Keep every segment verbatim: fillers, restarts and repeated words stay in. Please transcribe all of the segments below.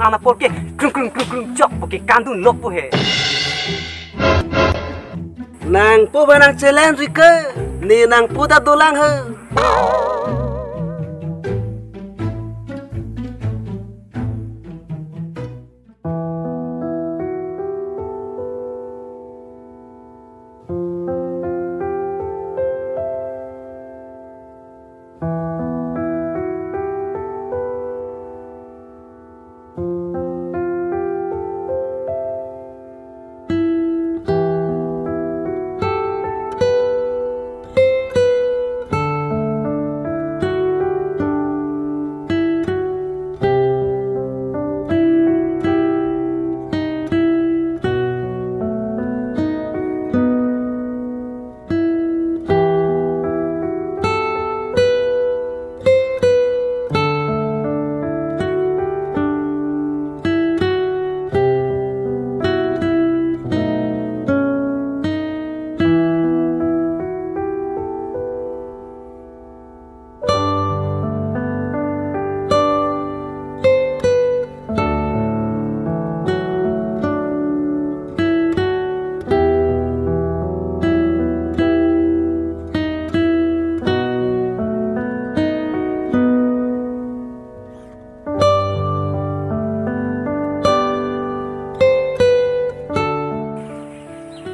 Nang apor ke krung krung krung krung chok po ke kandun lok po he. Nangpo ba nang challenge ri ke, ne nangpo ta dolang he.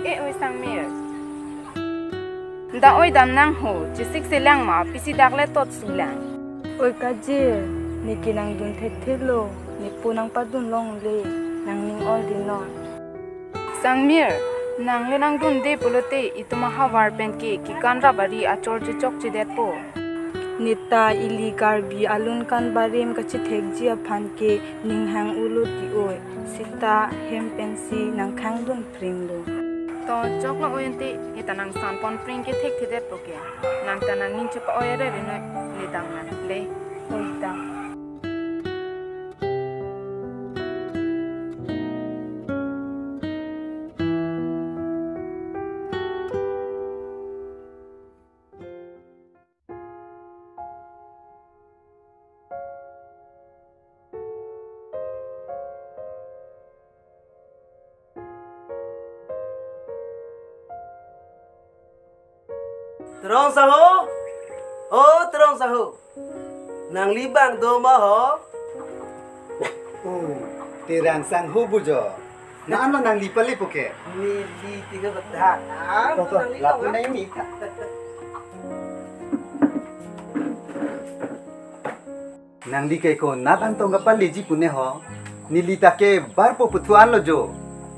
E oi Sangmir. Dak oi dam nang ho, chesik selang ma, pisi dak le tot sulang. Oi Kajir, ne ke nangdun thekthelo, nepo nangpadun longle, nangning oi di non. Sangmir, nang le nangdunde pulote, itum ahavar pen ke, kekan rap ari achor chechokchedetpo. Neta ili Karbi alun kan barim kachethekji aphan ke ning hang-olo ti oi. Seta hem pensi nangkhangdun pringlo. To choklo oi ante, neta nang sanpon pring ke thekthedetpo ke. Nang ta nangning chepa-oi ere rinoi, ne dam nang le. Oi dam. Terong Sangho, oh Terong Sangho, nangli bang do ma ho? Oh, Terang Sangho bujo. Na ano nangli pale po ke? Neli tiga bedak. To, to, nangli lapu lo, na ini. Nangli ke ko nat angtong kapaleji pu ne ho. Neli ta ke bar po puthu anlo jo.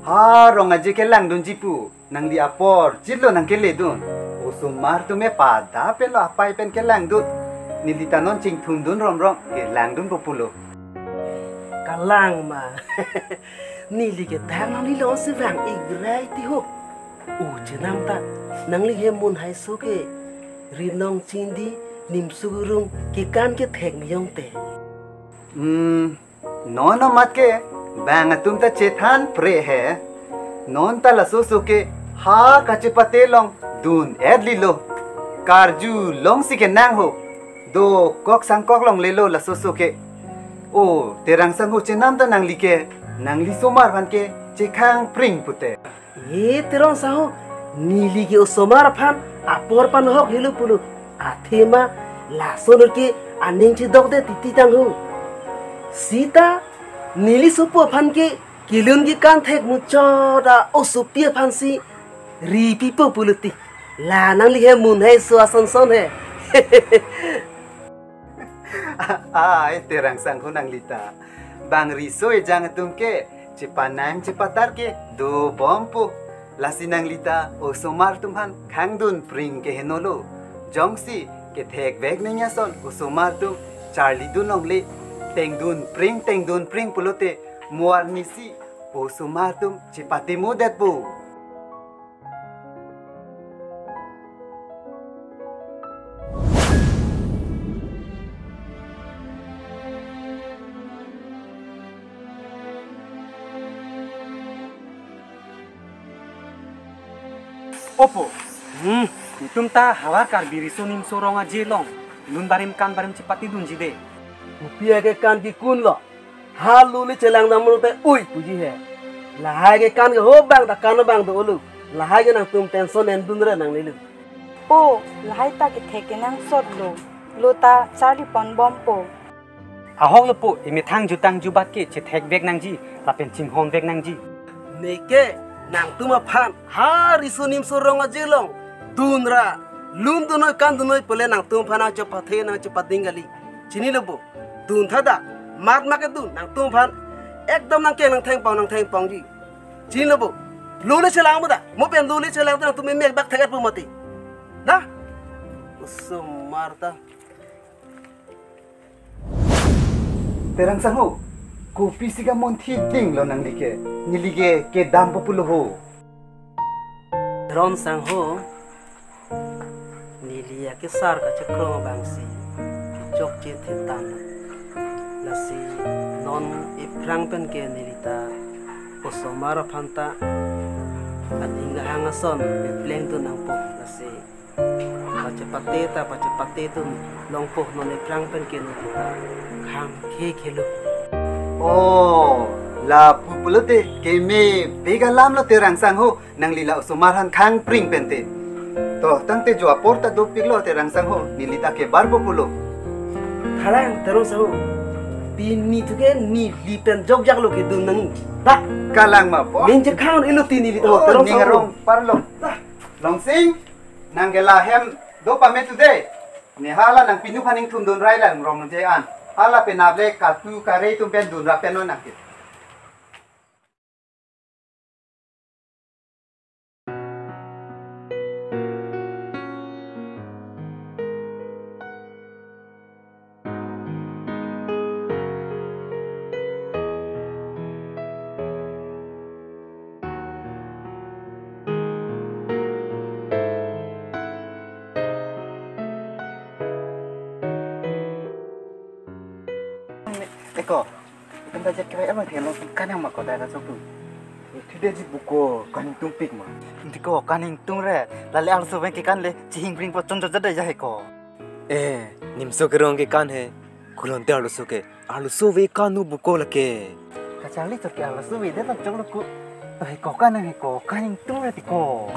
Ha rong aje kelangdunji pu. Nangli apor chitlo nangkeledun. Osomar atum e pada penlo apai pen kelangdun. Neli ta non chingthumdun romrong kelangdunpo pulo. Kalang ma. Neli ke thang nangli lo si vang igrai ti ho. O chenam ta nangli he mun haiso ke rinong chindi nimsu gurung kekan kethek miyong te. Hmm, non amat ke bang atum ta chethan pre he. Non ta laso oso ke ha kachepate along dun-et lilo. Karju alongsi kenang ho. Dokok sangkok longlelo laso oso ke. O, Terang sangho, chenam ta nangli ke, nangli osomar aphan ke chekhang pring pute. E Terang sangho, neli ke osomar aphan apor panhok helo pulo. Athema laso anut ke aning chedokde titi tang ho. Sita neli sopo aphan ke kelun kekan thek muchot a osopi aphansi ripipo pulote. La nangli he mun he so ason son he. Ai, Terang sangho, nangli ta bang riso ejang atum ke chepanang chepatar ke dobompo. Lasi nangli ta osomar atum aphan khangdun pring ke henolo. Jongsi kethekvek nangji ason osomar atum charlidun longle, tengdun pring, tengdun pring pulote mo arnisi osomar atum chepatemo detpo. Opo. Hmm. Netum ta havar Karbi riso nimso rong aje along lun barim kan barim chepatedunji de. Kopi akekan ke kunlo? Ha lule chelang dam rute ui puji he. Lahai akekan ke ho bang ta kan bang do ulu. Lahai ke nangtum tension endun re nangnelo. O, lahai ta kethek kenangsotlo. Lo ta charli ponbompo. Ahok lo po, emethang jutang jubat ke chethekvek nangji, lapen chinghonvek nangji. Neke nangtum aphan ha riso nimso rong aje along dun ra lun dunnoi kan dunnoi pule nangtum aphan nangchepathe nangchepading kali. Chinilo bo. Dun tha da, mat mat kedun, nangtum aphan ekdom nangke nangthengpong nangthengpongji. Chinilo bo. Lule chelang bo da, mo pen lule chelang ta nangtum emek bak thek-etpo mati. Da? Osomar ta. Terang sangho, kopisi kamunthi dinglo nangli ke, neli ke kedampo pulo ho. Terang sangho, neli akesar kachekrong abangsi chokche thetan. Lasi non ephrang pen ke neli ta osomar aphan ta aning kahang ason peplengdun nangpo, lasi pachepate ta pachepatedun longpo, non ephrang pen ke neli ta khangkhe khelo. Oh, lapu pulote keme bek alamlo Terang sangho. Nangli la osomar aphan khang pring pente. To, tangte jo apor ta dopiklo Terang sangho, neli ta kebarpo pulo. Kalang Terang sangho. Pini thu ke neli pen jokjak lo kedun nang. Ta. Kalang ma po. Ning chekhang ilo ti neli ta. Oh, Terang ning sangho. Rong parlo. Ta. Longsing, nang ke la hem do pame tu de. Ne hala nang pinu phaning thumdun rai lang rong je an. Hala penap le katu kare atum pen dun ra pen non nang ke. Eko, itum ta jet kevek abang thelo kan yang mako dai ta sok tu. Thide ji buko kan ingtung pik ma. Diko kan ingtung re, lale arloso abang ke kan le chihing pring po chon jot jat dai ja he ko. Eh, nimso kerong ke kan he, kulon te arloso ke, arloso ave kan nu buko lake. Kacharli chot ke arloso ave de tak chok lo ku. To he ko kan he ko, kan ingtung re diko.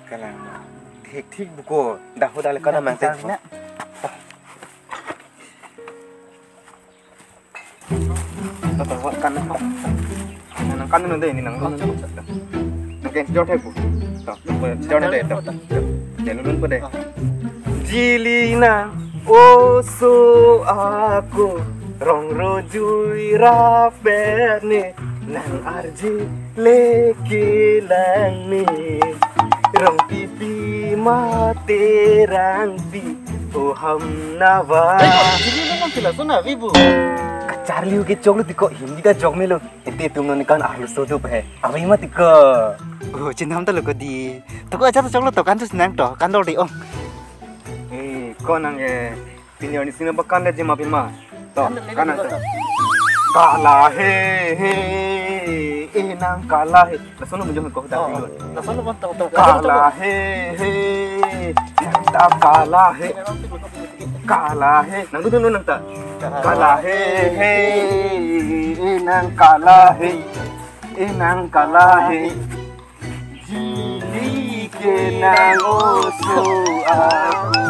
Kalang ma. Thik thik buko, dah ho dah le kan. Dah mang kacharli teng na. Tata wa kan na. Nang kan na de ni nang. Nang kan jor thek bu. To, jor de to. Jor nun pu de. Jilina oso ako rong rojui rapet ne nang arji leke lang ne rong pipi mate rangpi. O ham nava. Ai, kok jili memang sila sona, Wibu. Kacharli ke chok lo tiko, Hindi ta chok melo. Ete tum non kan arloso do pe. Awi ma tiko. Oh, chinam ta lo ko di. Toko aja ta chok lo to kan tu senang to, kan dol di ong. Eh, ko nang eh. Pini ni sini bakan le jema pima. To, kan nang to. Kala he he. Eh, eh, nang kala he. Lason lo menjong ko ta. Oh, dulu. Lason lo, tong, tong. Kala he, he. Nang ta kala he. Kala he. Nang dulu nang ta. Kala he, he. Eh, nang kala he. Eh, nang kala he. Jili ke nang oso a.